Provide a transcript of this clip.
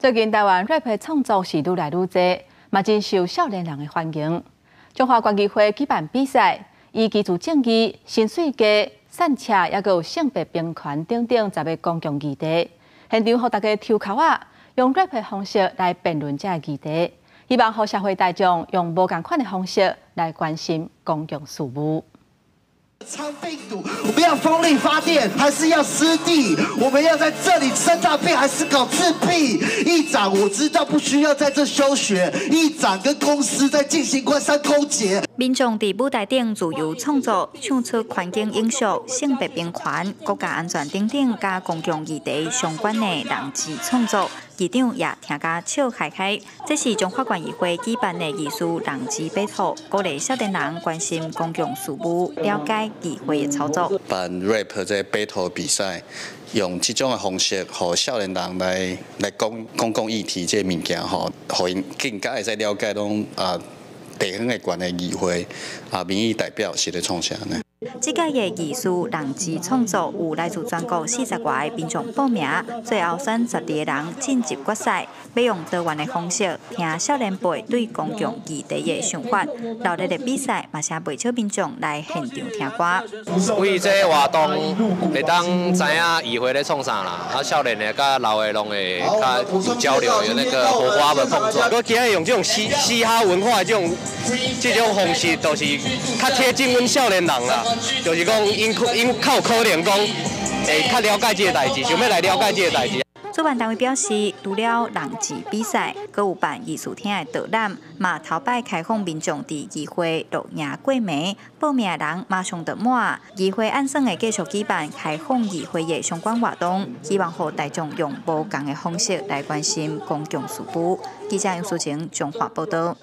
最近台灣 rap 的創作是愈來愈濟，嘛真受少年人的歡迎。彰化縣議會舉辦比賽，以居住正義、薪水低、散赤，抑閣有性別平權等等10個公共議題，現場予大家抽籤仔，用 rap 的方式來辯論這个議題，希望予社會大眾用無仝款的方式來關心公共事務。撐病毒，我們要風力發電，還是要濕地？我們要在這裡生大病，還是搞自閉？議長，我知道不需要在這休學。議長跟公司在進行官商勾結。民眾佇舞台頂自由創作，唱出環境永續、性別平權、國家安全等等，佮公共議題相關的人誌創作。議長也聽甲笑開開。這是彰化縣議會舉辦的議事人誌 battle，鼓勵少年人關心公共事務，了解議會的操作。辦 rap 這 battle 比賽，用這種的方式，予少年人來講公共議題這个物件吼，予𪜶更加會使了解講啊地方的縣的議會啊民意代表是咧創啥呢？這屆的議事人誌創作有來自全國40外个民眾報名，最後選12個人進入決賽，欲用多元的方式聽少年輩對公共議題的想法。熱烈的比賽嘛，是袂少民眾來現場聽歌。為這个活動會當知影議會咧創啥啦，啊少年的佮老的攏會較有交流，有那個火花的碰撞。我今日用這種嘻哈文化的這種方式，就是較貼近阮少年人啦。就是講，𪜶較有可能講，會較了解這个代誌，想欲來了解這个代誌。主辦單位表示，除了人誌比賽，閣有辦藝術廳的導覽，嘛頭擺開放民眾佇議會露營過暝，報名的人馬上就滿。議會按算會繼續舉辦開放議會的相關活動，希望予大眾用無仝的方式來關心公共事務。記者楊淑晴彰化報道。